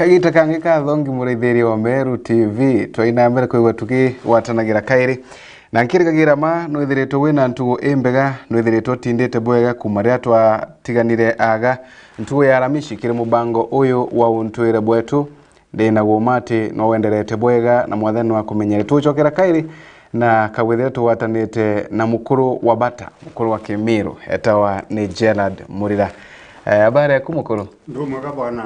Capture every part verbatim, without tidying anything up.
Gita kangi ka thongi, muraithiria wa Meru T V, twaina mbere kwigua tukigwatanagira kairi. Na nkirigagira ma, nwithiritwe wina ntugo imbega, nwithiritwe utindite bwega kuma riria twatiganire aga ntugo ya Aramisi kiri mubango uyu wa untwire bwetu. Ndi na guuma ati no wenderete bwega na Mwathani no akumenyere. Tugucokera kairi na kagwithire tugwatanite na mukuru wa bata, mukuru wa Kimiru, etawa ni Gerald Murira. Eh, habari yaku mukuru? Ndi mwega bwana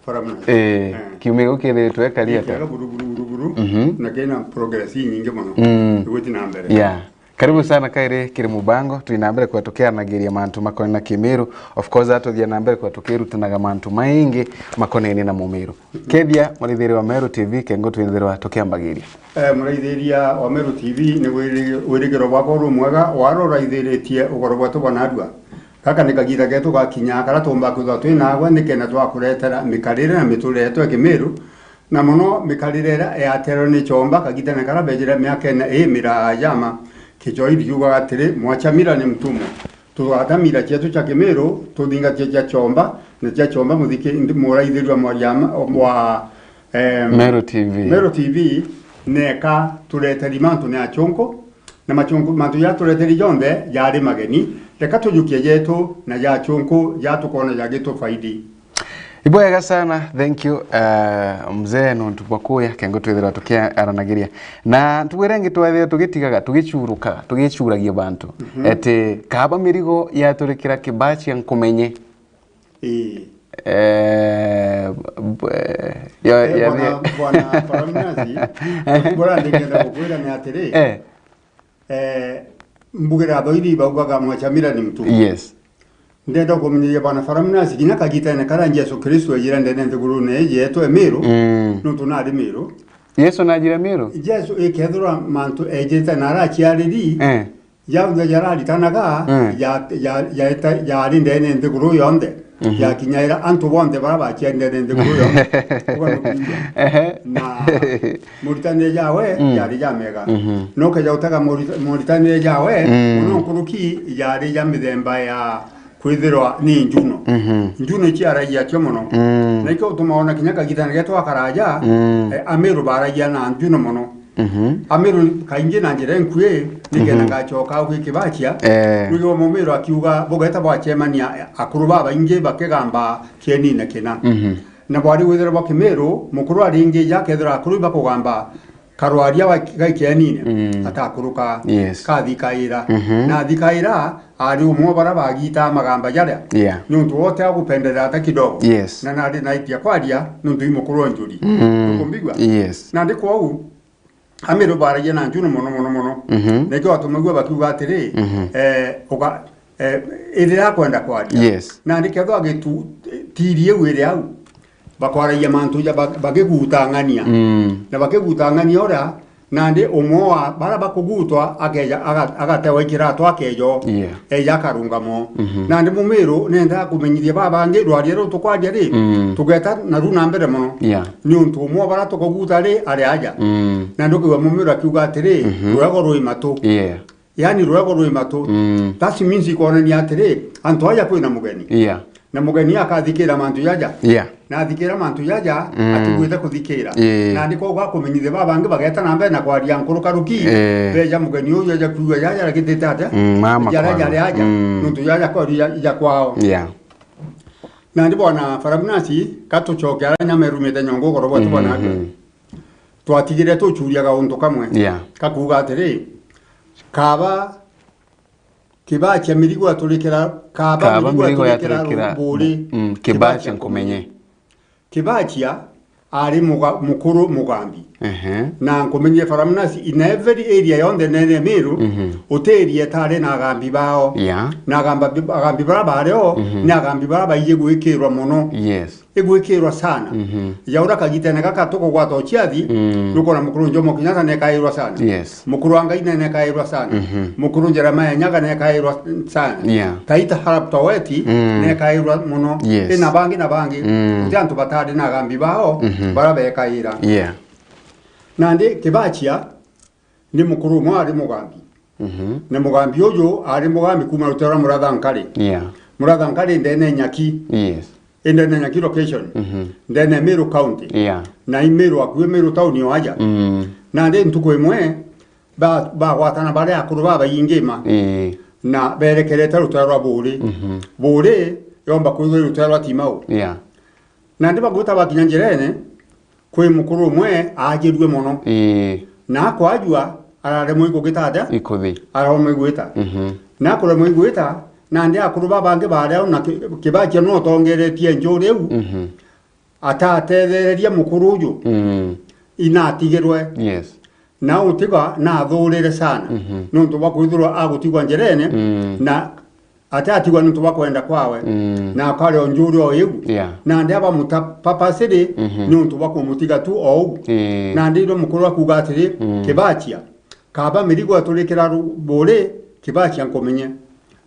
Faramna. Eh, eh, kiumia giu kithiritwe kari atia? Kiega buru, buru, buru, buru. Mhm. Na kina progress inyingi mono. Mm. Igwiti na mbere. Yeah. Karibu sana kairi kiri mubango, twina mbere kwa tukiaranagiria mantu makonainie na Kimiru. Of course, atuthia na mbere kwa tukirutanaga mantu maingi makonainie na Mumiru. Kethia muraithiria wa Meru T V, kengo twithirwa tukiambagiria. Eh, muraithiria wa Meru T V, ni wiri-, wirigiro bwakwa uri mwega, wara uraithiritie ugoro bwetu bwa narua. Gaka ni kagiita geetu gakinya, karia tuumba kwithirwa twi naagwe, nikenda twakureetera mikarire na miturire yeetu ya Kimiru, na mono mikarire iria yateerwe ni Chomba kagiitene karia beejire miakene ii miraaja ma. Kichwairi kiugaga atiri, "Mwacha mila ni mtumwa." Tugata mila cieetu cia Kimiru, tuthingatie cia Chomba, na cia Chomba muthiki-, ndi-, muraithirua mwaria ma-, wa, em, Meru T V. Meru T V, neka tureeteri mantu ni achunku, na machunku, mantu jatureteri jonthe jaari mageni, reka tujukie jeetu na ja achunku ja tukoona jagitufaidi. Ibwega sana, thank you, uh, mzee, nontu bwa kuya, kengo twithirwa tukiaranagiria. Na ntugo iria ingi twethirwa tugitigaga, tugicurukaga, tugicuragia bantu. Mhm. Ati, kaaba mirigo yaturikira kibachi ya nkumenye. Ii. Eh, b-, eh, ya, eh, ya, bwana, ya. Bwana Faramnasi, bora ndingenda gukwira ni atiri, eh, eh, mbugira athoiri baugaga, "Mwacha mila ni mtumwa." Yes. Ndenda kumenyeria bwana Faramnasi, kinya kagitene karia Jesu Kristo ejire ndene nthigurune iji yeetu e Miru, mm, nontu nari Miru. Yesu najire Miru? Jesu, ikethirwa mantu ejite na araciariri, eh. Jauthe jararitanaga, mm, ja-, ja-, jaeta-, jaari ndene nthiguru yonthe, mhm, jakinyaira antu bonthe baria baciari ndene nthiguru yonthe. Uga nukwigua? Ehe. Na muritanire jawe, mm, jaari jamega. Mhm. Nokeja gutega murita-, muritanire jawe, mm, mono nkuruki jaari ja mithemba ya kwithirwa ni njuno. Mhm. Njuno iciaragia cio mono. Mm. Na ikio gutuma ona kinya kagitene geetu ga karaja, mm, eh, Amiru baaragia na njuno mono. Mhm. Amiru kaingi na njira inkui, nikenda, mhm, ngacoka au gikibachia. Eh. Nigio Mumiru akiuga, bugeta bwacemania akuru babaingi bakigamba kienine kina. Mhm. Na bwari withira bwa Kimiru, mukuru aringi ja kethira akuru bakugamba karwaria wa, ga kienine, mm, atakuruka, yes, kathikaira. Mhm. Na athikaira, ari umwe wa baria bagitaa magamba jaria. Yeah. Niuntu wote agupendelea ata kidogo. Yes. Na nari naitia kwaria, niuntu i mukuru o njuri. Mm. Ukumbigua? Yes. Nandi kwou, Amiru baaragia na njuno mono, mono, mono. Mhm. Na ikio atumagua bakiuga atiri, mhm, eh, uga-, eh, ithira akwenda kwaria. Yes. Nandi kethwa agitu-, tiiri iu iri au, bakwaragia mantu ja ba-, bagigutang'ania. Mm. Na bagigutang'ania uria, nandi umwe wa baria bakugutwa akeja aga-, agatewa ikirato akeja o. Yeah. Eja akarungama o. Mhm. Nandi Mumiru nenda kumenyithia babangi rwaria ruu tukwaria ri, mm, tugeta naru na mbere mono. Yeah. Niuntu umwe wa baria tukuguta ri ari aja. Mm. Na ndukiigua Mumiru akiuga atiri, mhm, rwego rwi matu. Yeah. Yaani rwego rwi matu. Mm. That means ikwonania atiri, antu aja kwina mugeni. Yeah. Na mugeni akathikira mantu jaja. Yeah. Na athikira mantu jaja, mm, atiguite kuthikira. Yeah. Na ndiko gwa kumenyithia babangi bageta na mbere na kwaria nkuruka ruki, yeah, beja mugeni uyu aja kuigua jaja rakitite atia? Mm, mama. Jaria kwao. Jaria aja. Mm. Nuntu jaja kwaria ja kwao. Yeah. Nandi bwana Faramnasi, katucoke aria nyama irumite nyongo ugoro bwetu bwana. Mhm. Twatigire tucuria gauntu kamwe. Yeah. Kakuuga atiri, kaba kibachia mirigo aturikira, kaba, kaba mirigo, mirigo aturikira, yaturikira, rumburi, mm, kibachia nkumenye. Kibachia ari muga-, mukuru mugambi. Ehe. Na nkumenyire Faramnasi, in every area yonthe nene Miru, mhm, uti area itari na agambi bao. Yeah. Na agamba-, agambi bara bario, mhm, ni agambi bara baiji gwikirwa mono. Yes. Igwikirwa sana. Mhm. Jaura kagitene gaka tukugwata uciathi, mm, nukona mukuru Jomo Kenyatta nekairwa sana. Yes. Mukuru wa Ngai nekairwa sana. Mhm. Mukuru Jeremiah Nyaga nekairwa sana. Yeah. Taita Arap Toweti, mm, nekairwa mono. Yes. Ina bangi na bangi. Mm. Guti antu batari na agambi bao, mhm, bara bekaira. Yeah. Nandi Kibachia ni mukuru umwe ari mugambi. Mhm. Na mugambi uju ari mugambi kuma rutere rwa Muratha Nkari. Yeah. Muratha Nkari ndene Nyaki. Yes. Indene ya Nyaki location, mhm, ndene ya Meru County. Yeah. Na i Meru akui Meru town o aja. Mm. Nandi ntuku imwe, ba-, bagwatana baria akuru babaingi ma. Ii. Na berekerete rutare rwa Buuri. Mhm. Buuri yomba kwithirwa i rutare rwa Timau. Yeah. Nandi bagwita bakinya njirene, kwi mukuru umwe aajirue mono. Ii. Na akwajua, araremwa igwita atia? Ikuthi. Araremwa igwita. Mhm. Na akuremwa igwita, nandi akuru babangi baria na ki-, Kibakia no utongeretie njuri iu, mhm, atatethereria mukuru uju, mm, inatigirwe. Yes. Na utiga nathurire sana. Mhm. Niuntu bwa kwithirwa agutigwa njirene, mm, na ati atigwa niuntu bwa kwenda kwawe, mm, na akari o njuri o iu. Yeah. Nandi abamuta papasiri, mhm, niuntu bwa kumutiga tu o uu. Ii. Nandi ndo mukuru akuuga atiri, mm, Kibakia, kaba mirigo aturikira ru-, Buuri, Kibakia nkumenye.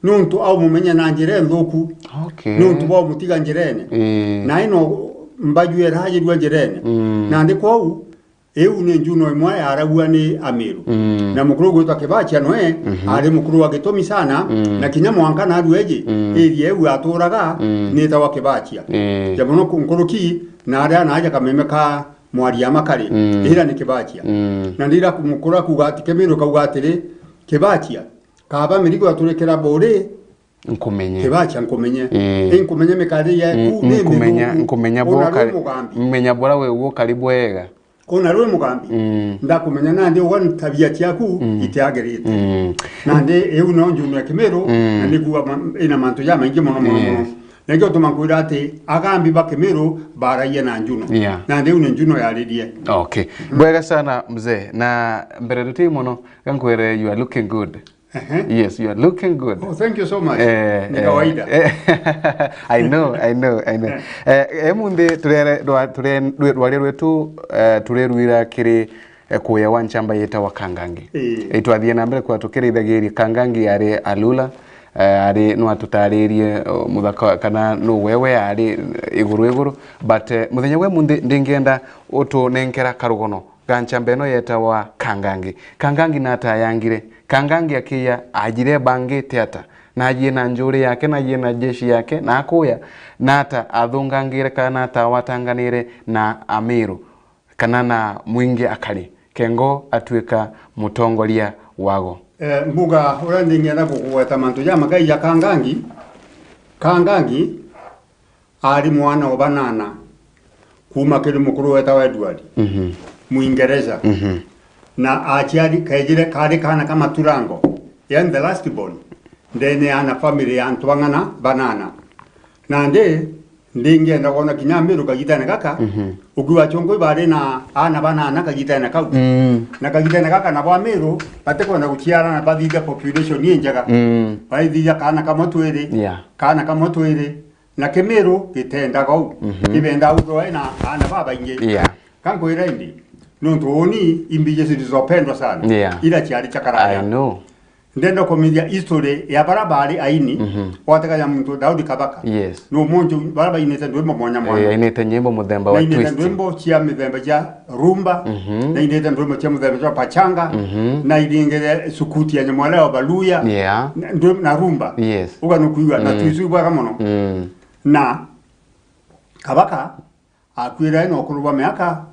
Niuntu aumumenye na njira inthuku. Okay. Niuntu bwa umutiga njirene. Ii. Na ino mbaju irajirua njirene. Mm. Nandi kwou, iu ni njuno imwe yaragua ni Amiru. Mm. Na mukuru gwitwa Kibakia noe, mhm, ari mukuru wa gitumi sana, mm, na kinya mwanka narua iji, mm, area iu aturaga, mm, nitawa Kibakia. Ii. Ja mono ku-, nkuruki, na aria naja kameme ka Mwariama kari, mm, ira ni Kibakia. Mm. Na ndira ku-, mukuru akuuga ati, Kimiru kauga atiri, Kibakia, kaba mirigo aturikira Buuri, nkumenye. Kibakia nkumenye. Ii. Inkumenye mikarire yaku, mm, ni nkumenya, mithuku. Nkumenya. Ona bwokari, rwi mugambi. Menya bora we wokari bwega. Ona rwi mugambi. Mm. Ndakumenya nandi ugwe tabia ciaku, mm, itiagirite. Mm. Nandi iu no njuno ya Kimiru, mm, na nikuwa ma-, ina mantu jamaingi mono, mono, yes, mono. Na ikio tuma nkwira ati agambi ba Kimiru baragia na njuno. Yeah. Nandi iu ni njuno yaririe. Okay. Mm. Bwega sana, mzee. Na mbere tuti mono, gankwire, you are looking good. Ehe. Yes, you are looking good. Oh, thank you so much. Eh, ni eh, kawaida. Eh, I know, I know, I know. Eh. Eh, emunthi turere-, rwa-, ture-, rwe-, rwari rwetu, eh, turerwira kiri, eh, kuya wa nchamba yetawa Kangangi. Ii. Eh, twathie na mbere kwa tukirithagiria. Kangangi ari Alula, eh, ari no atutaririe, oh, muthaka kana no wewe ari iguru iguru. But, eh, muthenya we munthi ndingienda utunenkera karugono ga nchamba ino yetawa Kangangi. Kangangi nata ayangire? Kangangi akiya ajire bangite ata? Najie na njuri yake, najie na jeshi yake, na akuya, nata athungangire kana nata awatanganire na Amiru, kana na mwingi akari, kengo atuika mutongoria wago? Eh, mbuga uria ndingienda gukugweta mantu jamakai ja Kangangi. Kangangi ari mwana o banana kuuma kiri mukuru wetawa Edward, mhm, Mwingereza. Mhm. Na aciari kejire kari kana ka maturango, yani the last born, ndene ya ana family ya antu bang'ana banana. Nandi ndingienda kwona kinya Amiru kagitene gaka, mhm, ukiuga chongo ibari na ana banana kagitene kau. Mm. Na kagitene gaka nabo Amiru batikwenda guciarana bathithia population injega. Mm. Baithithia kana kamwe twiri, yeah, kana kamwe twiri. Na Kimiru gitendaga uu. Mhm. Ibenda uthoe na ana babaingi. Yeah. Kankwira indi, nontu uni imbiji zilizopendwa sana. Yeah. Ira ciari cha karaya. I know. Ndenda kumithia history ya bara bari aini, mhm, watega ya muntu Daudi Kabaka. Yes. No muntu bara bainite ndwimbo mwanya mwanya. Eh, ainite nyimbo muthemba wa twist. Nainite ndwimbo cia mithemba cia rumba, mhm, nainite ndwimbo cia muthemba cia pachanga, mhm, nainite sukuti ya nyamwaleo baluya, yeah, na, ndwi-, na rumba. Yes. Uga nukuigua, na, mm, twisu ibwega mono. Mm. Na Kabaka akwire na ukuru bwa miaka,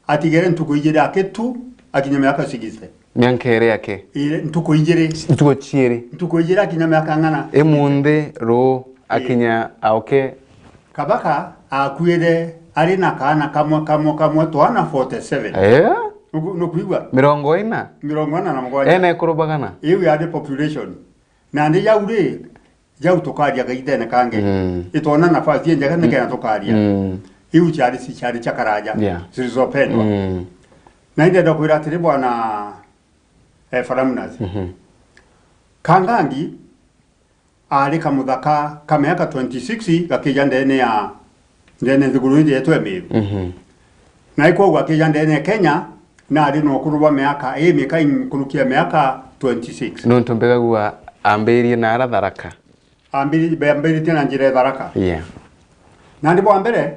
atigere ntuku ijiri akitu, akinya miaka sixty. Miaka iri yake? Ire, ntuku ijiri. Ntuku ciiri. Ntuku ijiri akinya miaka ng'ana? Imunthi, ruu, ii, akinya aoke. Kabaka akuire ari na kaana kamwe, kamwe, kamwe, twana forty-seven. Eh? Nuku-, nukuigua? Mirongo ina? Mirongo ina na mugwanja. Ena ekuru bagana? Iu yari population. Nandi jau ri, jau tukaria kagitene kangi. Mm. Itwona nafasi injega, mm, nikenda tukaria. Mm. Iu ciari ci-, ciari cia karaja. Yeah. Zilizopendwa. Mm. Na indenda kwira atiri, bwana, eh, Faramunas. Mhm. Kangangi ari kamuthaka ka miaka twenty-six gakija ndene ya, ndene nthiguru iji yetwe Miru. Mhm. Na ikwou akija ndene ya Kenya, na ari na ukuru bwa miaka, ii mika inkuruki ya miaka twenty-six. Nontu mbigagua ambiririe na ara Tharaka. Ambiri-, ambiritie na njira ya Tharaka. Yeah. Nandi bwa mbere,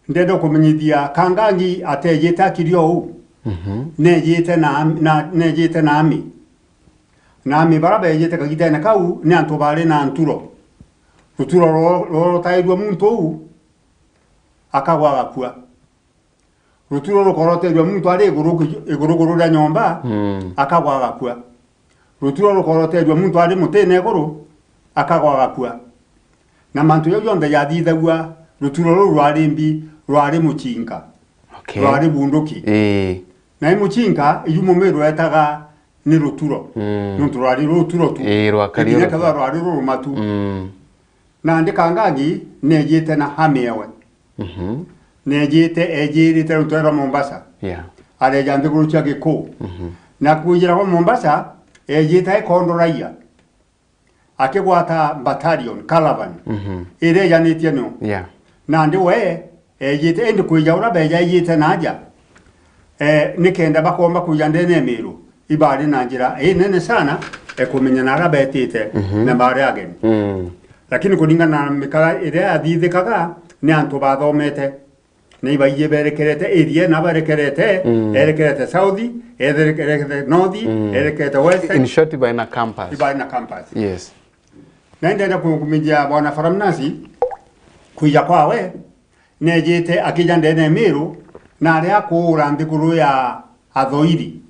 ndenda kumenyithia Kangangi atejite akiri o uu. Mhm. Nejite na am-, na, nejite na ami. Na ami bara bejite kagitene kau ni antu bari na nturo. Ruturo rwo-, rwo-, rutairua muntu uu, akagwa agakua. Ruturo rukoroterua muntu ari iguru ki-, iguruguru ria nyomba, Mm. akagwa agakua. Ruturo rukoroterua muntu ari mutine iguru, akagwa agakua. Na mantu jau jonthe jathithagua, ruturo ruu rwari mbi, rwari mucinka, Okay. rwari bunduki. Ii. Na i mucinka, iu Mumiru etaga ni ruturo. Mm. Nontu rwari ruturo tu. Ii, rwakari Ikinya ruturo. kethira rwari rurumatu. Mm. Nandi Kangangi nejite na army ewe. Mhm. Nejite, ejirite rutwe rwa Mombasa. Yeah. Areja nthiguru cia Gikuu. Mhm. Na kwijira gwa Mombasa, ejite ekondo raia. Akigwata battalion, caravan, Mhm. iria ijanitie nio. Yeah. Nandi we, ejite, indi kwija uria beja ejite na aja, eh, nikenda bakomba kwija ndene ya Miru, ibari na njira inene sana, eh, kumenya na aria betite Mhm. na bari ageni. Mm. Lakini kuringana na mikara iria yathithikaga, ni antu bathomete. Na ibaiji berekerete area, na berekerete, Mm. erekerete south, erekerete north, Mm. erekerete west. In short, ibae na campus. Ibae na campus. Yes. Na indenda kukumithia Bwana Faramnasi, kwija kwawe, nejite akija ndene ya Miru, na aria akuura nthiguru ya Athoiri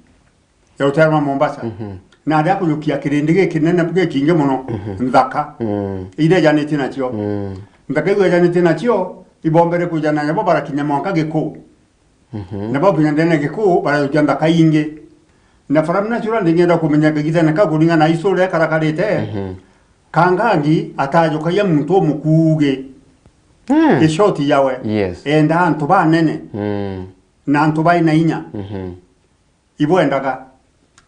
ya rutere rwa Mombasa. Mhm. Na aria akujukia kirindi gikinene, gikingi muno, Mhm. nthaka. Mm. Iria ejanitie nacio. Mm. Nthaka iu ejanitie nacio, ibombere kuja na nabo barakinya mwanka Gikuu. Mhm. Nabo kinya ndene Gikuu, barajukia nthaka ingi. Na Faramnasi uria ndingenda kumenya kagitene kau kuringana na history iria karakarite, Mhm. Kangangi atajukagia muntu umukuugi. Mm. Ishoti yawe. Yes. Enda antu banene. Mm. Na antu baina inya. Mhm. Ibwendaga,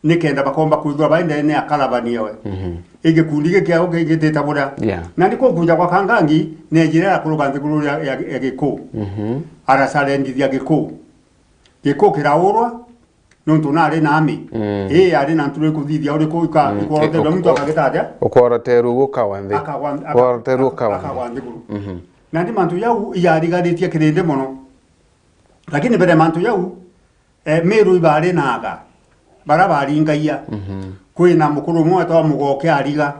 nikenda bakomba kwithirwa bai ndene ya caravan yawe. Mhm. Igikundi giki kiao gigitita buria. Yeah. Na ndiko kuja gwa Kangangi, nejire arakuruka nthiguru ya, ya, ya Gikuu. Mhm. Aracarendithia Gikuu. Gikuu kiraurwa, nontu nari na army. Mm. Ii, ari na nturo ikuthithia uriku ika-, Mm, ikworoterwa muntu akagita atia? Ukworoterwa gukawa nthi. Akagwa, aka-, Ukworoterwa aka-, ukawa nthi. akagwa nthiguru. Mhm. Nandi mantu jau iyarigaritie kirindi muno. Lakini mbere mantu jau, eh, Miru ibari na aga, bara baringagia. Mhm. Kwina mukuru umwe wetagwa Mugoke Ariga.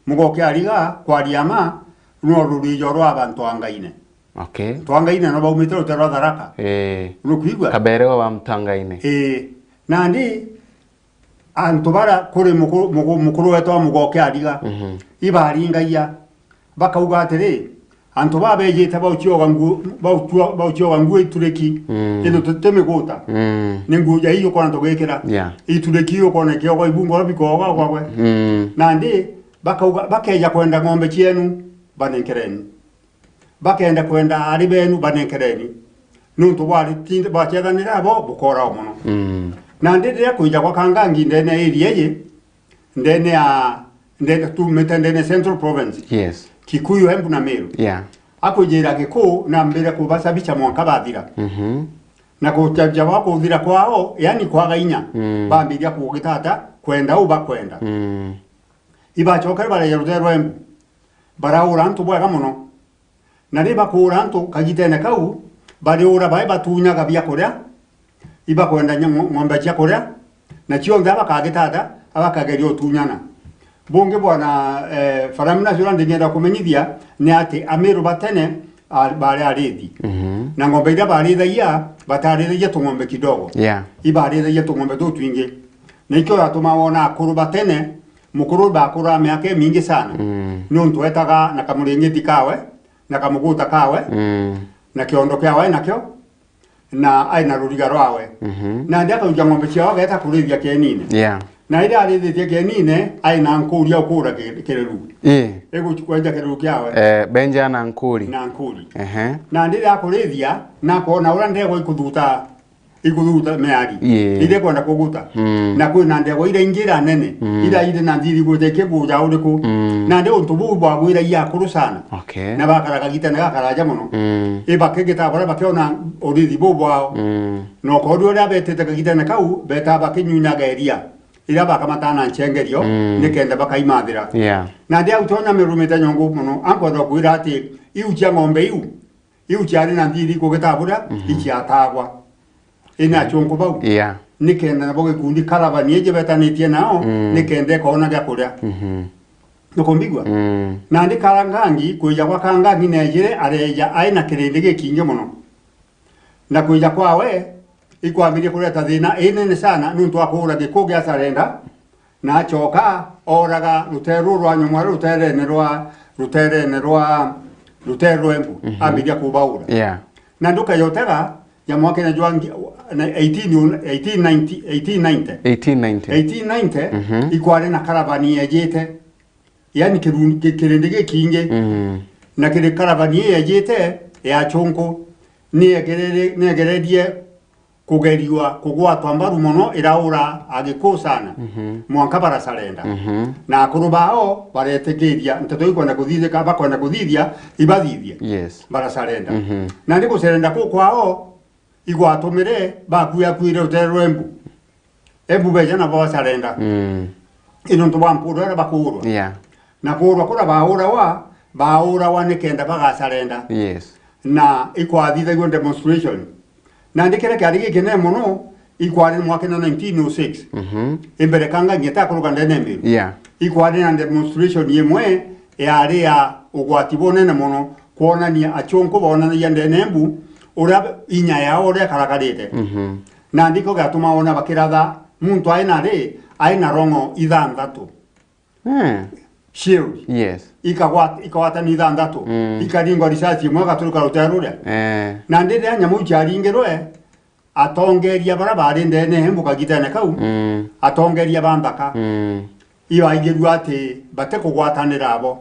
Mugoke Ariga, kwaria ma, no rurijo rwa bantu angaine. Okay. Twangaine no baumite rutere rwa Tharaka. Eh. Nukwigua? Kabere wa Mtangaine. Eh. Nandi, antu bara kuri muku-, muku-, mukuru wetu wa Mugoke Ariga, Mhm. ibaringagia, bakauga atiri, antu baba bejite baucioga nguo, baucua-, baucioga nguo ituriki, Mm. indu tuti miguta. Mm. Ni nguo ja iu ukona tugikira. Yeah. Ituriki iu ukona ikioga ibungo bikoga gwagwe. Mm. Nandi, bakauga, bakeja kwenda ng'ombe cienu, banenkereni. Bakenda kwenda aari beenu, banenkereni. Nontu bwari-, tinde-, bwacethanire abo, bukooragwa mono. Mm. Nandi riria kwija gwa Kangangi ndene ya area iji, ndene ya, ndene, tumite ndene Central Province. Yes. Kikuyu, Embu na Meru. Yeah. Akwijira Gikuu, nambire kubacabica mwanka bathira. Mhm. Na kucabica bwa kuthira kwao, yani kwaga inya, Mm. bambiria kugitata, kwenda u bakwenda. Mm. Ibacokere bareja rutere rwa Embu. Baraura antu bwega mono. Na riria bakuura antu kagitene kau, bariura bai batunyaga biakuria, ibakwenda nya-, ngo-, ng'ombe cia kuria, na cionthe abakagitata, abakageria utunyana. Bungi bwana, eh, Faramina, uria ndingenda kumenyithia, ni ati Amiru ba tene, a-, bari arithi. Mhm. Na ng'ombe iria barithagia, batarithagia tung'ombe kidogo. Yeah. Ibarithagia tung'ombe tutwingi. Na ikio yatuma wona akuru ba tene, mukuru bakura miaka imingi sana. Mm. Niuntu etaga na kamuringiti kawe, na kamuguta kawe, Mm. na kiondo kiawe nakio, na ai na ruriga rwawe. Mhm. Nandi akaruja ng'ombe ciawe ageta kurithia kienine. Yeah. Na iria arithitie kienine, ai na nkuri ya ukura ki-, kireru. Ii. Iguci kwenja kireru kiawe. Eh, benja na nkuri. Na nkuri. Ehe. Nandi riria akurithia, na akona uria ndegwa ikuthuta ikuthuta miari, Ii. iria ikwenda kuguta. Mm. Na kwina ndegwa iria ingi iria nene, Mm. iria iri na nthiri igwite ikiguja uriku. Mm. Nandi untu buu bwagwiragia akuru sana. Okay. Na bakara kagitene gakaraja mono. Mm. I bakigita baria bakiona urithi buu bwao. Mm. Na ukoria uria betite kagitene kau, beta bakinyunyaga iria, iria bakamata na nchengerio, Mm. nikenda bakaimathira. Yeah. Nandi au tonya mirumite nyongu mono, ankwenda kwira ati iu cia ng'ombe iu, iu ciari na nthiri kugita buria, Mhm. iciatagwa. Ina achunku bau. Yeah. Nikenda nabo gikundi caravan iji betanitie nao, Mm. nikenda ikona gia kuria. Mhm. Nukumbigua? Mm. Nandi Kangangi, kwija gwa Kangangi neejire, areeja ai na kirindi gikingi mono. Na kwija kwawe, ikwambirie kureta thiina inene sana niuntu wa kuura gikuu gia surrender, na acoka ooraga ruteere ruu rwa nyomwari ruteerene rwa, ruteerene rwa, ruteere rwa Embu, mhm, ambiria kubaura. Yeah. Na nduka yotega ya mwakene jwa ngi-, na eighteen, eighteen ninety, eighteen ninety. Eighteen ninety. Eighteen ninety, mhm, ikwari na karavani yeejite. Yaani kiru-, ki-, kirindi gikingi. Mm. Na kiri karavani ii yeejite ya achunku, niegerere-, niegererie kugeriwa, kugwatwa mbaru mono, iraura Agikuu sana. Mhm. Mwanka barasarenda. Mhm. Na akuru bao baretikiria nteto ikwenda kuthithika, bakwenda kuthithia, ibathithie. Yes. Barasarenda. Mhm. Na ni gusarenda kuu kwao, igwatumire bakuakuire ruteere rwa Embu. Embu beeja nabo basarenda. Mm. Ino ntu bwa mpuru iria bakuurwa. Yeah. Na kuurwa kuria baurawa, baurawa nikenda bagasarenda. Yes. Na ikwathithagua demonstration. Nandi kiria kiari gikinene mono, ikwari mwaka wa nineteen oh six. Mhm. Imbere Kangangi etakuruka ndene Miru. Yeah. Ikwari na demonstration imwe yari ya ugwati bunene mono, kwonania achunku boonanagia ndene Embu uria inya yao uria ikarakarite. Mhm. Nandi kio giatuma wona bakiratha muntu ai na ri, ai na rongo ithanthatu. Eh. Shield. Yes. Ikagwat-, ikagwatania ithanthatu. Mm. Ikaringwa risasi imwe igaturuka ruteere ruria. Eh. Nandi riria nyamu iu ciaringirwe, atongeria baria baari ndene ya Embu kagitene kau, mm, atongeria ba nthaka, mm, ibaigirue ati batikugwatanira abo.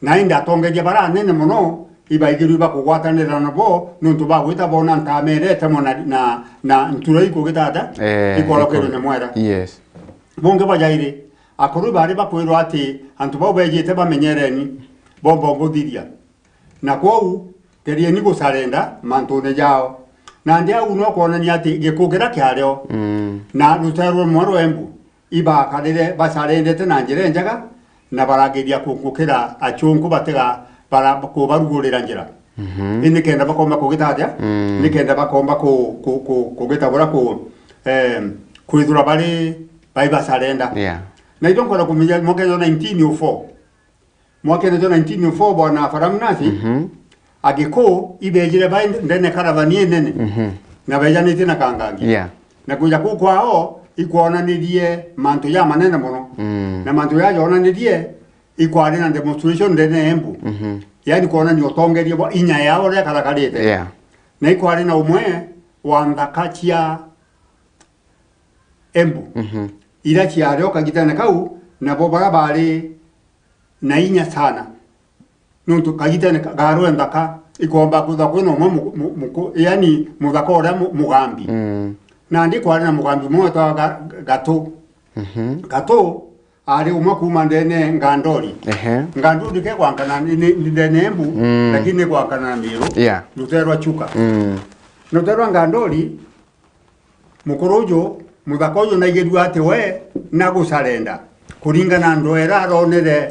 Na indi atongeria baria anene mono ibaigirue ibakugwatanira nabo, niuntu bagwita boona ntamerete mo na, na, na ntura ikugita atia, eh, ikorokirwe ni mwera. Yes. Bungi bwa jairi, akuru baari bakwirwa ati antu bau beejite bamenyereni, bomba ubuthiria. Na kwou, gerieni gusarenda mantune jao. Nandi au no kwonania ati gikuu kiria kiario, mm, na ruteere rumwe rwa Embu, ibakarire basarendete na njira injega, na barageria ku-, gukira achunku batiga bara-, kubarugurira njira. Mhm. Ii nikenda bakomba kugita atia? Mm. Nikenda bakomba ku-, ku-, ku-, kugita buria ku-, em, kwithirwa bari, bari basarenda. Yeah. Na itho nkwenda kumenya mwaka jwa nineteen oh four. Mwakene jwa nineteen oh four, bwana Faramnasi, mhm, Agikuu ibeejire bai ndene karavani inene, mhm, na beejanitie na Kangangi. Yeah. Na kwija kuu kwao, ikwonanirie mantu jamanene mono. Mm. Na mantu jaja joonanirie, ikwari na demonstration ndene ya Embu. Mhm. Yaani kwonania utongeria bwa inya yao uria ikarakarite. Yeah. Na ikwari na umwe wa nthaka cia Embu, mhm, iria ciari o kagitene kau, nabo baria baari na inya sana. Nontu kagitene ka-, gaarwe nthaka, ikomba kwithwa kwina umwe mu-, mu-, muku-, yaani muthaka uria mu-, mugambi. Mm. Nandi kwari na mugambi umwe wetagwa Ga-, Gatu. Mhm. Gatu aari umwe kuuma ndene Ngandori. Ehe. Ngandori ke kwankana ni, ni, ni ndene Embu, mm, lakini ni kwankana na Miru. Yeah. Rutere rwa Chuka. Mm. Rutere rwa Ngandori, mukuru uju, muthaka uju naigirue ati we nagucarenda. Kuringana na ndwera aronere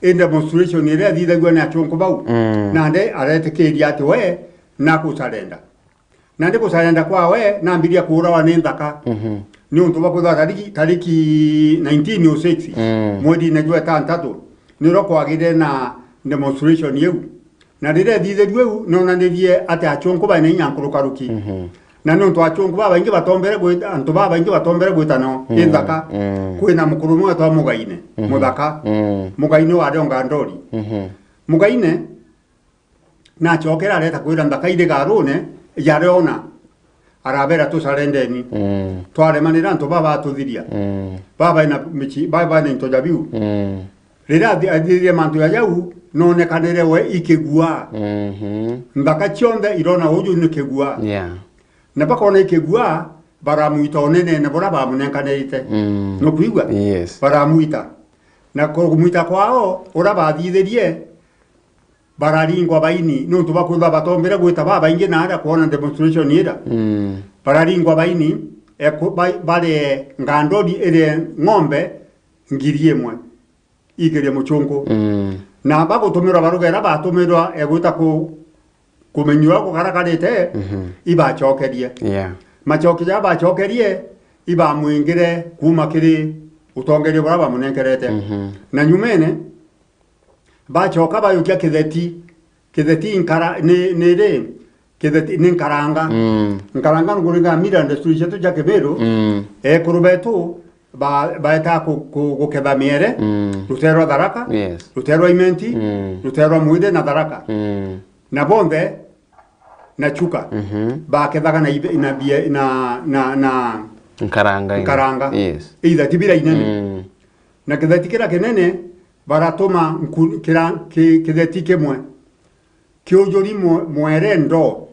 i demonstration iria ithithagua ni achunku bau. Mm. Nandi aretikiria ati we nagucarenda. Nandi gucarenda kwawe, nambiria kuurawa ni nthaka. Mhm. Niuntu bwa kwithirwa tariki, tariki nineteen oh six, mm, mweri-ini jwa itantatu, nirio kwagire na demonstration iu. Na riria ithithirue u, nonanirie ati achunku baina inya nkurukaruki. Mhm. Na niuntu achunku babaingi batombere gwita, antu babaingi batombere gwita nao, mm, i nthaka, mm, kwina mukuru umwe wetwa Mugaine, mhm, muthaka. Mm. Mugaine wari o Ngandori. Mhm. Mugaine, naacokere areta kwira nthaka iri gaarune, jariona, arabera, "Tucarendeni." Mm. Twaremanira antu baba batuthiria. Mm. Baba baina mici-, baba baina into ja biu. Mm. Riria athi-, athithirie mantu ja jau, noonekanire we ikigua. Mhm. Nthaka cionthe irona uju ni kigua. Yeah. Na bakoona ikigua, baramwita unenene buria bamunenkanirite. Mm. Nukwigua? Yes. Baramwita. Na kumwita kwao, uria bathithirie, bararingwa baini, niuntu bwa kwithirwa batombire gwita babaingi na aria kwona demonstration ira. Mm. Bararingwa baini, e, ku-, ba-, barie Ngandori irie ng'ombe ngiri imwe ikirie muchunku. Mm. Na bagutumirwa baruga iria batumirwa, e, gwita ku-, kumenyua gukarakarite, mhm, ibachokerie. Yeah. Machoki jaria bachokerie, ibamwingire kuuma kiri utongeria buria bamunenkerete. Mhm. Na nyumene, bacoka bayukia Kitheti. Kitheti nkara-, ni, ni ri? Kitheti ni nkaranga. Mm. Nkaranga nukuringa mira ndesturi cietu cia Kimiru. Mm. Ekuru betu ba-, baeta ku-, ku-, guketha miere, Mm. rutere rwa Tharaka, Yes. rutere rwa Imenti, Mm. rutere rwa Mwithe na Tharaka. Mm. Na bonthe na Chuka. Mhm. Bakethaga na ibe-, na bie-, na, na, na Nkaranga ino. Nkaranga. Yes. Either ti bira inene. Mm. Na kitheti kira kinene, baratuma nku-, kira-, ki-, kitheti kimwe kiujuri mwe-, mwere ndoo,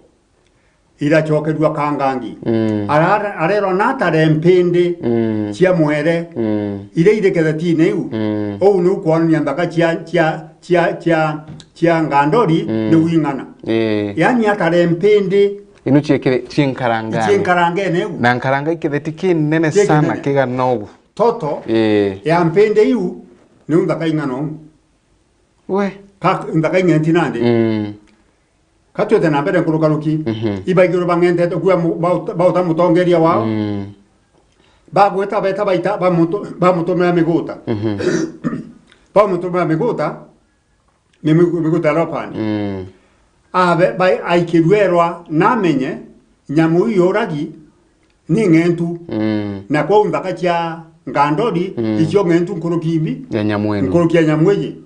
iracokerua Kangangi. Mm. Ara-, arerwa natare mpindi Mm. cia mwere Mm. iria iri kithetine iu. Mm. Uu niu kwonania nthaka cia, cia, cia, cia, cia Ngandori Mm. niu ing'ana. Ii. Yaani atare mpindi Inu ciekire, ci nkarangane. Ci nkarangene iu. Na nkaranga ikitheti kinene Ki sana, kinene. Kigana ugu. Toto Ii. ya mpindi iu niu nthaka ing'ana uu. We. Ka nthaka ing'enti nandi. Mm. Ka twite na mbere nkurukaruki. Mhm. Ibaigirwe bang'entete kuua mu-, bauta, bauta mutongeria wao. Mm. Bagwita beta baita bamutu-, bamutumira miguta. Mhm. Bamutumira miguta, ni migu-, miguta ya Leopard. Mm. Abe, bai-, aikirue erwa namenye nyamu iu yuragi ni ng'entu. Mm. Na kwou nthaka cia Ngandori, Mm. icio ng'entu nkuruki imbi, Ya nyamu ino. nkuruki ya nyamu iji.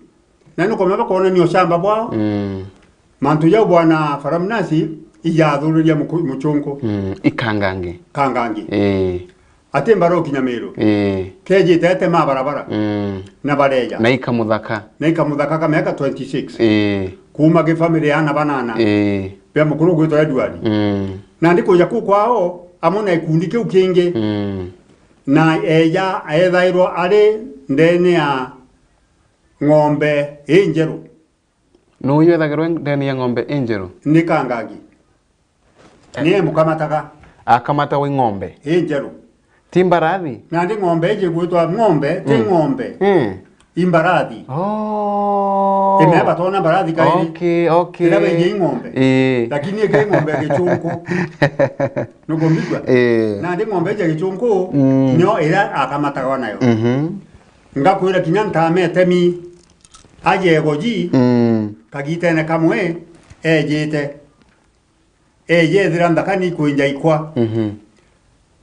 Na ni kumenya bakonania ucamba bwao. Mm. Mantu jau bwana Faramnasi ijathuriria muku-, muchunku. Mm. Ikangangi. Kangangi. Ii. Ati mbara ukinya Miru. Ii. Kejite etema barabara. Mm. Na bareja. Na ikamuthaka. Na ikamuthaka ka miaka twenty-six. Ii. Kuuma gi family ya ana banana. Ii. Bia mukuru gwitwa Edward. Mm. Nandi kuja kuu kwao, amwe na ikundi kiu kingi. Mm. Na eja ethairwa ari ndene ya ng'ombe injeru. Nuu ethagirwa ndene ya ng'ombe injeru? Ni Kangangi. Ni emukamataga. Akamatagwa i ng'ombe? Injeru. Ti mbarathi? Nandi ng'ombe iji gwitwa ng'ombe, ti Mm. ng'ombe. Mm. I mbarathi. Oh. Imeba tona mbarathi kairi. Okay, okay. Iria baiji i ng'ombe. Ii. Lakini iki ng'ombe ya gichunku. Nukumbigua? Ii. Nandi ng'ombe iji ya gichunku, Mm. nio iria akamatagwa nayo. Mhm. Ngakwira kinya ntametemi ajegoji, Mm. kagitene kamwe, ejite. Ejethira nthaka ni kwinja ikwa. Mhm.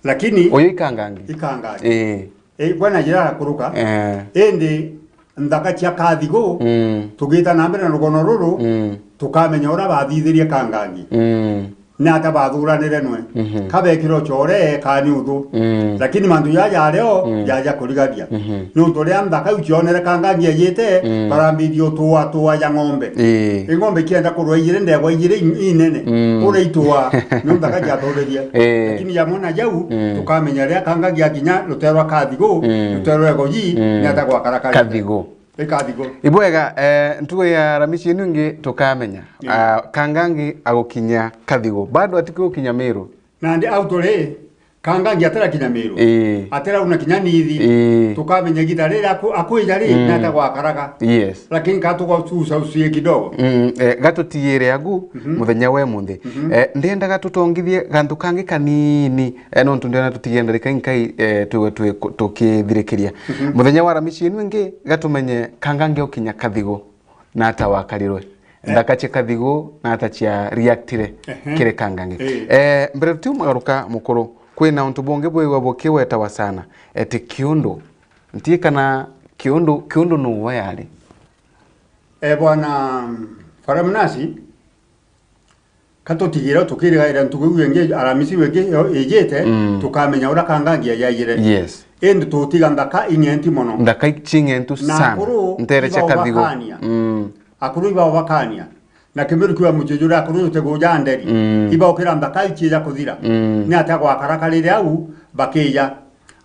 Lakini Uyu ikangangi? Ikangangi. Ii. Ikwa na jira arakuruka. Eh. Indi nthaka cia Kathigu, Mm. tugita na mbere na rugono ruru, Mm. tukamenya uria bathithirie Kangangi. Mm. Ni ata bathuranire nwe. Mhm. Kabekire ucore, kani uthu. Mm. Lakini mantu jaja jario, Mm. jaja kurigaria. Mhm. Niuntu ria nthaka iu cionere Kangangi ejite, Mm. barambirie utua, tua ja ng'ombe. Ii. I ng'ombe ikienda kurwa ijiri ndegwa ijiri in-, inene. Mm. Uria itua, ni nthaka ciaturirie. Ii. Lakini jamwe na jau, Mm. tukamenya ria Kangangi akinya rutere rwa Kathigu, Mm. rutere rwa Egoji, Mm. ni ata gwakara kari. Kathigu. I Kathigu. Ibwega, eh, ntugo ya Aramisi inu ingi tukamenya. Ii. Ah, Kangangi agukinya Kathigu. Bado atikugukinya Miru. Nandi au turi, Kangangi atarakinya Miru. Ii. Atarauna kinya Nithi. Ii. Tukamenya igita riri aku-, akwija ri, Mm. nata gwakaraga. Yes. Lakini ka tugacucacuie kidogo. Mm, eh, gatutigire agu, Mhm. muthenya we munthi. Mhm. Eh, ndiendaga tutongithie gantu kangi kanini, eh, nontu ndiona tutigie ndarika inkai, eh, twi-, twi-, tukithirikiria. Mhm. Muthenya wa Aramisi inu ingi, gatumenye Kangangi ukinya Kathigu, nata wakarirwe. Eh. Nthaka cia Kathigu nata cia reactire Ehe. kiri Kangangi. Eh. Eh, mbere tutiumagaruka mukuru, kwina untu bungi bwigwa bukiwetawa sana, eti kiundu. Nti kana kiundu, kiundu nuwe yari? Eh, bwana, mm, Faramnasi, ka tutigire tukirigaira ntuku iu ingi, Aramisi iu ingi yo ijite, Mm. tukamenya uria Kangangi yajaijire. Yes. Indi tutiga nthaka ing'enti mono. Nthaka i-, cing'entu Na sana. akuru Ntere cia ibao Kathigu. bakania. Mm. Akuru ibao bakania. Na Kimiru kiuga mucii juria akuru juti guja nderi. Mm. Ibaukira nthaka iu ciija kuthira. Mm. Ni atia gwakara kariri au bakija.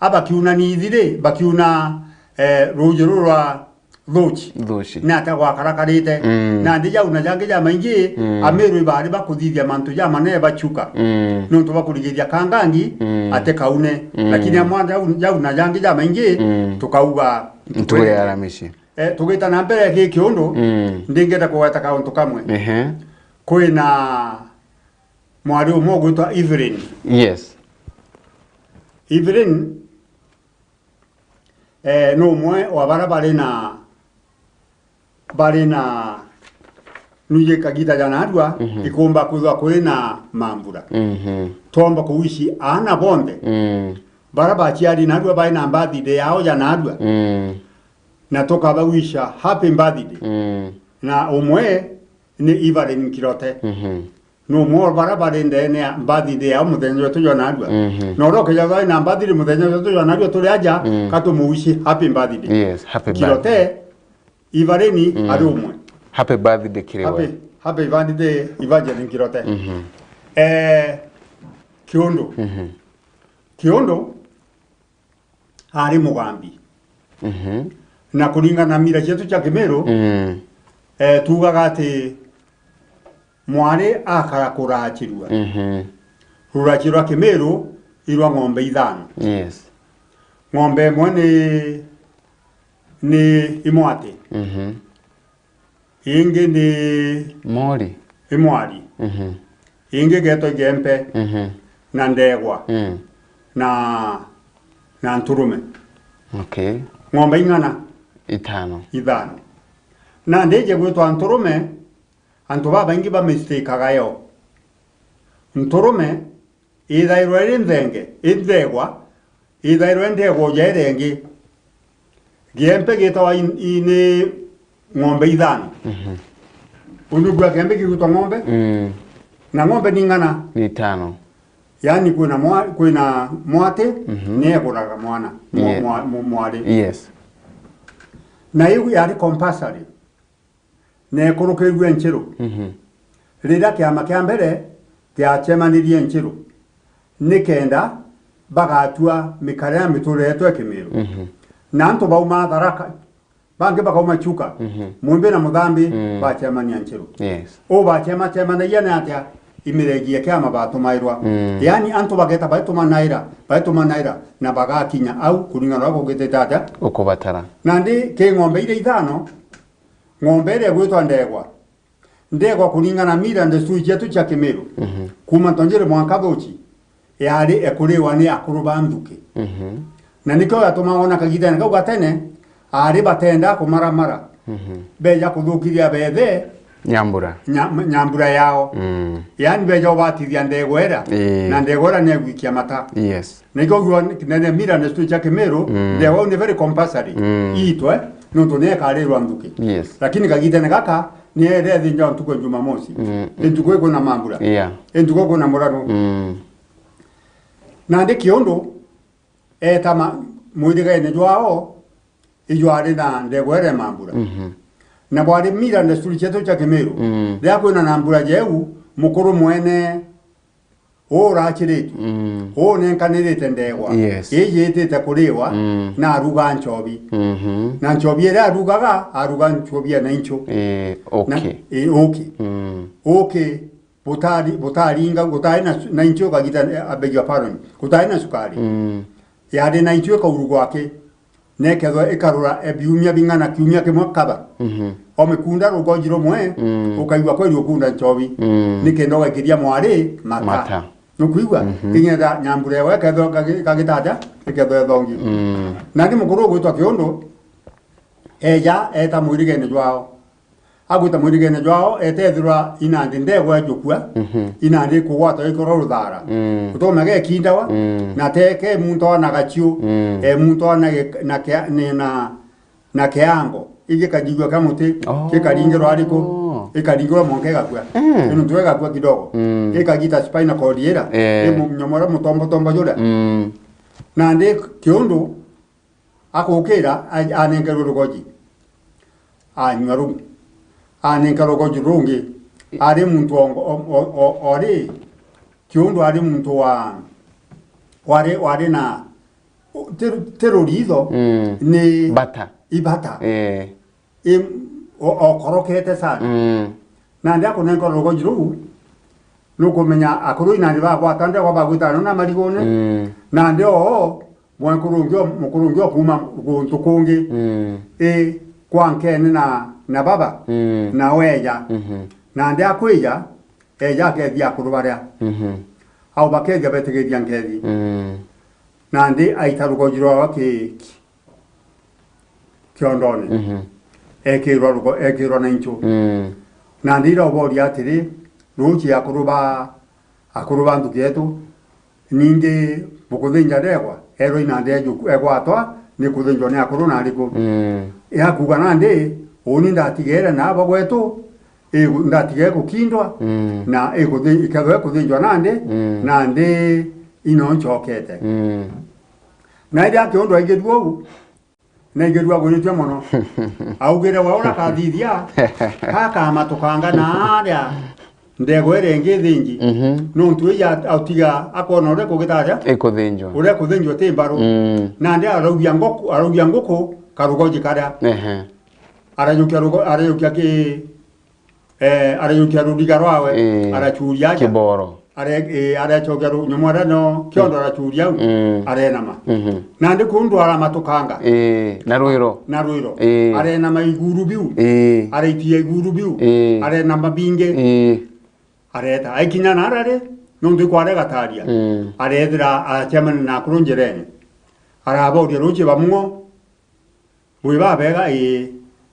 Abakiuna Nithi ri, bakiuna, eh, ruuji ruru rwa Thuchi. Thuchi. Ni atia gwakarakarite. Mm. Nandi jau na jangi jamaingi, Mm. Amiru ibari bakuthithia mantu jamanene bachuka. Mm. Niuntu bwa kurigithia Kangangi Mm. ati kaune. Mm. Lakini amwe jau, jau na jangi jamaingi, Mm. tukauga Ntuku ya Aramisi. Eh, tugita na mbere gi kiundu, Mm. ndingenda kugweta kauntu kamwe. Ehe. Kwina mwari umwe ugwitwa Evelyn. Yes. Evelyn, Eh, ni umwe wa bara bari na, bari na nuye kagita ja narua, mhm, ikumba kwithwa kuri na mambura. Mhm. Twomba kuwishi aana bonthe, mm, bara baciari narua bari na birthday yao ja narua. Mm. Na tukabawisha happy birthday. Mm. Na umwe ni Evelyn Kirote. Mhm. Ni umwe wa bara bari ndene ya birthday yao muthenya jwetu jwa narua. Mhm. Na uria ukija thai na birthday muthenya jwetu jwa narua turi aja, mm, katumuwishi happy birthday. Yes, happy birthday. Kirote, Evelyn, mm, ari umwe. Happy birthday kiri we. Happy, happy birthday, Evangeline Kirote. Mhm. Eh, Kiundu. Mhm. Kiundu, ari mugambi. Mhm. Na kuringana na mira cietu cia Kimiru, mm, eh, tuugaga ati mwari akara kuracirua. Mhm. Ruracio rwa Kimiru irwa ng'ombe ithano. Yes. Ng'ombe imwe ni, ni imwati. Mhm. Ingi ni Mori. Imwari. Mhm. Ingi igeetwa Igempe, mhm, na Ndegwa, mm, na, na Nturume. Okay. Ng'ombe ing'ana? Itano. Ithano. Na ndije gwitwa Nturume, antu babaingi bamistakaga yo. Nturume ithairwa iri nthenge, i Ndegwa, ithairwa i Ndegwa uja iria ingi. Giempe gitawa i, i, ni ng'ombe ithano. Mhm. Undu bwa Giempe gigwitwa ng'ombe? Mm. Na ng'ombe ni ng'ana? Ni itano. Yaani kwina mwa-, kwina mwati, mhm, ni eguraga mwana, mwa-, yes, mwa-, mwa-, mwari. Yes. Na iu yari compulsory. Neekurukirue Nchiru. Mhm. Riria kiama kia mbere kiacemanirie Nchiru, nikenda bagatua mikare ya miturire yetu ya Kimiru. Mhm. Na antu bauma Tharaka, bangi bakauma Chuka, mhm, Mwimbi na Muthambi, mm, bacemania Nchiru. Yes. U bacemacemanagia ni atia? Imiregi ya kiama batumairwa. Mm. Yaani antu bageta baitumanaira, baitumanaira, na bagakinya au kuringana na uria kugitite atia? Ukubatara. Nandi ki ng'ombe iria ithano, ng'ombe iria igwitwa Ndegwa. Ndegwa kuringana na mila na desturi cietu cia Kimiru, mhm, kuuma Ntonjiri mwanka Thuchi, yari ekuriwa ni akuru ba nthuki. Mhm. Na nikio giatumaga ona kagitene kau gatene, ari batenda kumaramara. Mhm. Beja kuthukiria bethe Nyambura. Nya-, nyambura yao. Mm. Yaani beja ubatithia Ndegwa ira, ii, na Ndegwa ira niegwikia mata. Yes. Nikio uguo nene mila na desturi cia Kimiru, mm, Ndegwa ni very compulsory. Mm. Iitwe, nontu ni ekarirwa nthuki. Yes. Lakini kagitene gaka, ni ere thinja ntuku ya Jumamosi. Mm. Ntuku ikwina mambura. Yeah. Ntuku ikwina muraru. Mm. Nandi Kiundu, eta ma-, mwirigene jwao, ijwari na Ndegwa ira mambura. Mhm. Na bwari mila na desturi cietu cia Kimiru. Mm. Riria kwina na mbura jeu, mukuru mwene uu uraciritue. Mm. Uu nenkanirite Ndegwa. Yes. Ii yitite kuriwa, mm, na aruga nchobi. Mhm. Na nchobi iria arugaga, aruga nchobi ya nainchu. Eh, okay. Na, eh, okay. Mm. Okay, butari, butaringa, gutari na su-, nainchu ukagita, eh, I beg your pardon. Gutari na sukari. Mm. Yari nainchu ikaurugwa aki. Nekethwa ikarura e biumia bing'ana kiumia kimwe kaba. Mhm. O mikunda rugoji rumwe, mm, ukaigua kweri ukunda nchobi. Mm. Nikenda ugaikiria mwari mata. Mata. Nukwigua? Mhm. Kinya tha nyambura ewe ikethwa ikagi-, ikagita atia? Ikethwa ithongi. Mm. Nandi mukuru ugwitwa Kiundu, eja eta mwirigene jwao. Agwita mwirigene jwao, etethirwa inandi Ndegwa ejukua, mhm, inandi ikugwatwa ikorwa ruthara. Mm. Gutomega ekindawa, mm, na teke muntu ona gaciu, mm, e muntu ona ge-, na kia-, ni na, na kiango. Igikajigua kia muti, oh, gikaringirwa ariku, ikaringirwa mwanka igakua. Mm. Ino tu igakua kidogo. Mm. Ikagita spinal cord ira, eh, imu-, nyomora mutombo tombo juria. Mm. Nandi Kiundu, akukira, a-, anenkerwe rugoji. Anyua ruu. Anenka rugoji rungi. Ari muntu o, o, o, o, ori, Kiundu ari muntu wa, wari, wari na, ti, ti ruritho, mm, ni bata. Ibata. Eh. I, o-, okorokete sana. Mm. Nandi akunenka rugoji ruu, nukumenya akuru inandi bagwata Ndegwa bagwita no na marigune. Mm. Nandi oo, mwekurungi o, mukurungi o kuuma guntu kungi. Mm. I, kwa nkene na, na baba, mm, na weja. Mhm. Nandi akwija, eja akethia akuru baria. Mhm. Au bakethia betigiria nkethi. Mm. Nandi aita rugoji rwawe ki, ki, kiondone. Mhm. Ekirwa rugo-, ekirwa na inchu. Mm. Nandi irauboria atiri, ruuchi akuru ba, akuru ba nthuki yetu, ningi bukuthinja ndegwa, erwa inandi eju-, egwatwa ni kuthinjwa ni akuru na ariku. Mm. Yakuga nandi, uuni ndatigere na aba gwetu, igu-, ndatige gukindwa, mm, na ikuthi-, ikethwa ikuthinjwa nandi, mm, nandi ino nchokete. Mm. Na iria kiundu aigirue uu, naigirue agwiritue mono. Augire, "We ura kathithia, gakamatukanga na aria ndegwa iria ingi ithinji, mhm, nontu ija autiga akwona uria kugita atia? Ikuthinjwa. Uria kuthinjwa ti mbaru." Mm. Nandi araugia ngoku-, araugia nguku karugoji karia. Ehe. Arajukia rugo-, arajukia ki-, eh, arajukia ruriga rwawe, ii, arachuria aja. Kiboro. Are-, eh, arachokia ru-, nyomo aria no, kiondo, mm, arachuria au, mm, arenama. Mhm. Nandi kundu aramatukanga. Ii, na rwiro. Na rwiro. Ii. Arenama iguru biu. Ii. Araitia iguru biu. Ii. Arenama bingi. Ii. Areta. Aikinya na arari, nontu ikware gataria. Mm. Arethira acemania na akuru njirene. Araboria ruchi bamwo, Bwi babega, ii.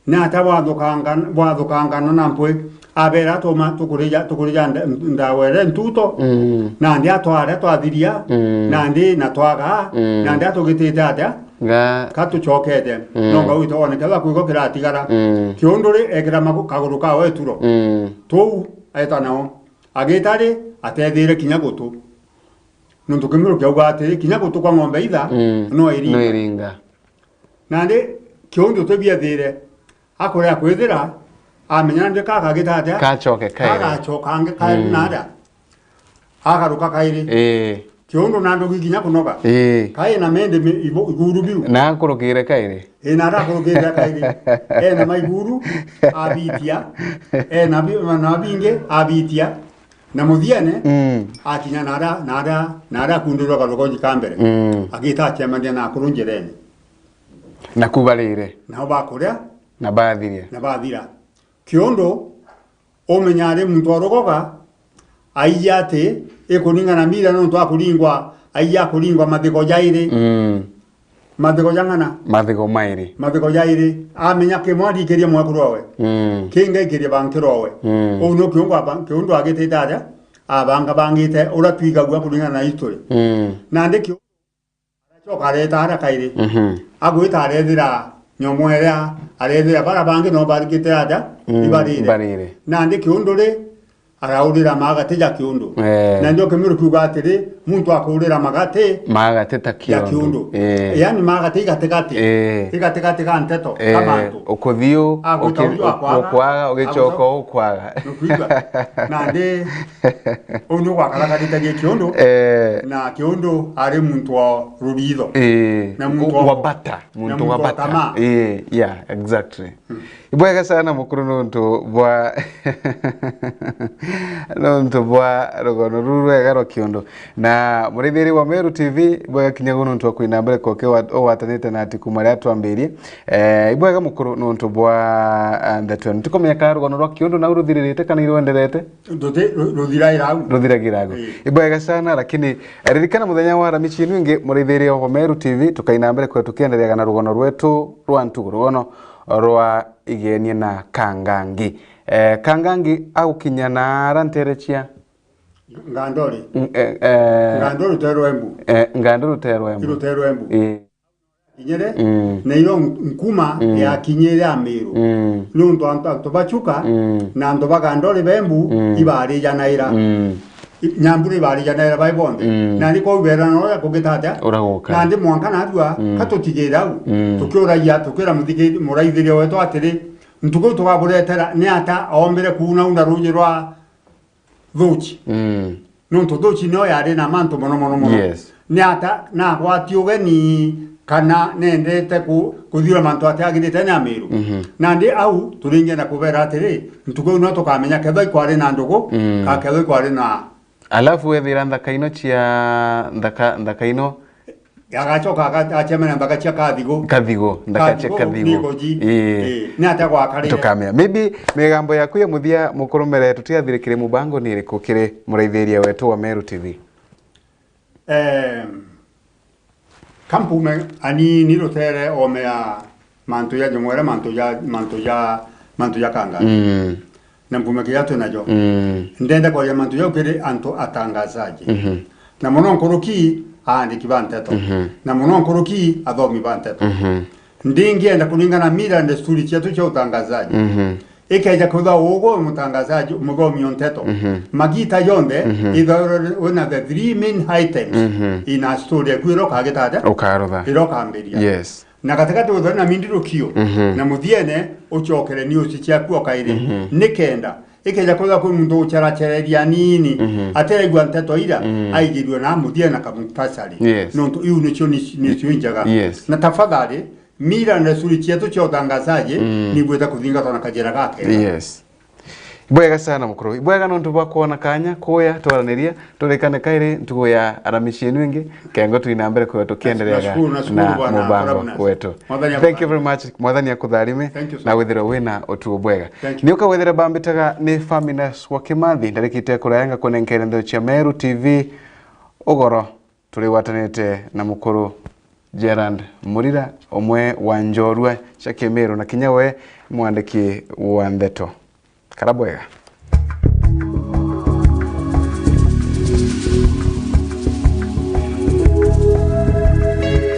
Ni atia bwathukanga-, bwathukangana na mpwi? Abera, "Tuma tukurija, tukurija nda-, ndawa iria ntuto, mm, nandi atware twathiria, mm, nandi na twagaa, mm, nandi atugitite atia? Ga- Ka tucokete." Mm. No ngauite wone kethwa kwiko kiratigara. Mm. Kiunduri ekira magu-, kaguru kawe ituro. Mm. Tuu aeta nao. Agita ri, atethire kinya gutu. Nontu kimiru kiauga atiri, kinya gutu kwa ng'ombe itha, mm, no iringa. No iringa. Nandi kiundu utibiethire, akurea kwithira, amenya nandi kakagita atia? Kachoke kairi. Kagachoka angi kairi, mm, na aria. Agaruka kairi. Ii. Kiundu na ndugi kinya kunoga. Ii. Kai na mende mi-, ibu-, iguru biu. Na akurukire kairi. Ii, na aria akurukire kairi. Ena maiguru, abitia. Ena bi-, na bingi, abitia. Na muthiene, mm, akinya na aria, na aria, na aria akundirwe karugoji ka mbere. Mm. Agita acemania na akuru njirene. Na kubarire. Nao bakuria. Na bathiria. Na bathira. Kiundu, umenya ari muntu wa rugoga, aiji ati, ikuringana mira nontu akuringwa, aiji akuringwa mathigo jairi. Mm. Mathigo jang'ana. Mathigo mairi. Mathigo jairi. Amenya kimwe arikirie mwekuru owe. Mm. Kingi aikirie bankiro owe. Mm. Uu ni kiundu aba-, kiundu agitite aja, abanga bangite, uria twigagua kuringana na history. Mm. Nandi kiu-, aracoka areta aria kairi. Mhm. Agwita arethira nyomo iria, arethira bara bangi no barikite aja, mm, ibarire. Ibarire. Nandi kiundu ri, araurira magati ja kiundu. Eh. Na ndio kimiru kiuga atiri, muntu akurira magati, magati ta ja kiundu. Kiundu. Eh. Yani magati igatigati. Eh. Igatigati ga nteto, eh, ka mantu. Ukuthiu, agwita uki-, uju akwaga, ukwaga, ugicoka agwita ukwaga. Nukwigua? Nandi, uu ni ugwakarakarite gi kiundu, eh, na kiundu ari muntu wa ruritho. Eh. Na muntu wa, wa bata, na muntu wa bata. Muntu wa tamaa. Eh, yeah, exactly. Ibwega sana mukuru nontu bwa, nontu bwa rugono ruru rwega rwa kiundu. Na muraithiri wa Meru T V, ibwega kinya gu nontu wa kwina mbere koke wa-, ugwatanite na atiku maria twambirie. Eh, ibwega mukuru nontu bwa, ah, ndeto ino. Ntikumenya kana rugono rwa kiundu nau ruthiririte kana irwenderete? Ruthi-, ru-, ruthiraira au. Ruthiragira au. Ii. Ibwega sana, lakini, eh, ririkana muthenya wa aramici inu ingi, muraithiri wa Meru T V, tukaina mbere kwe tukiendereaga na rugono rwetu rwa ntugu, rugono rwa Igenie na Kangangi. Eh, Kangangi agukinya na ara ntere cia? Ngandori. Ng-, eh, eh, Ngandori rutere rwa Embu. Eh, Ngandori rutere rwa Embu. Rutere rwa Embu. Eh. Kinyere, mm, na iro nkuma, mm, ya kinyere ya Meru. Mm. Nontu antu, antu ba Chuka, mm, na antu ba Ngandori ba Embu, mm, ibarijanaira. Mm. I-, Nyambura ibarijanaira bai bonthe. Mm. Na ni kwou berana uria kugita atia? Uraguka. Nandi mwanka narua, mm, ka tutigire au. Mm. Tukiuragia, tukira muthiki-, muraithiria wetu atiri, ntuku iu tugaburetera, ni ata oombire kuunauna ruuji rwa thuuchi? Mm. Nontu thuuchi nio yari na mantu mono, mono, mono. Yes. Ni ata nagwati ugeni kana nendete ku-, kuthiura mantu atiagirite ni Amiru? Mhm. Nandi au turingenda kubera atiri, ntuku iu no tukamenya kethwa ikwari na ndugu, mm, ka kethwa ikwari na Alafu wethira nthaka ino cia, nthaka, nthaka ino. Agacoka aga-, acemania na nthaka cia Kathigu. Kathigu, nthaka cia Kathigu, Kathigu. Ni Ngoji. Ii. Ii, ni atia gwakarire? Tukamenya. Maybe migambo yaku ya muthia, mukurumere, tutiathire kiri mubango ni iriku kiri muraithiria wetu wa Meru T V? Em, kampume anini rutere ome ya Mantu ja Jong'ore, mantu ja, mantu ja, mantu ja Kangaru. Mm. Na mpume kiria twi najo. Mm. Ndenda kwaria mantu jau kiri antu atangazaji. Mhm. Na muno nkuruki aandiki ba nteto. Mhm. Na muno nkuruki athomi ba nteto. Mhm. Ndingienda kuringana na mila na desturi cietu cia utangazaji. Mhm. Ikeja kwithwa ugwe wi mutangazaji, muthomi o nteto. Mhm. Magita jonthe, Mhm. ithwa wina the three main items Mhm. in a story yaku iria ukagita atia? Ukarutha. Iria ukambiria. Yes. Na gatigati withwe na mindirukio, Mhm. na muthiene ucokere news ciaku o kairi. Mhm. Nikenda, ikeja kwithwa kwi muntu ugucaracereria anini, Mhm. atiraigua nteto ira, Mm. aigirue na muthiene na kamuktasari. Yes. Nontu iu nicio ni-, nicio injega. Yes. Na tafadhali, mila na desturi cietu cia utangazaji, Mm. nigwite kuthingatwa na kajira gake. Yes. Ibwega sana mukuru. Ibwega nontu bwa kwona kanya kuya twaraniria, turikane kairi ntugu ya Aramisi yenu ingi, kengo twina mbere kuya tukiendereaga Nashukuru, nashukuru na bwana, mubango Aramnas. Wetu. Mwathani Thank you akubariki. Very much. Mwathani akutharime Thank you, sir. Na withire wina utuo bwega. Thank you. Ni ukawethire bambitaga ni Faminas wa Kimathi, ndarikite kurayanga kunenkere nthio cia Meru T V ugoro. Turigwatanite na mukuru Gerald Murira, umwe wa njorua cia Kimiru na kinya we mwandiki wa ndeto. Kara bwega.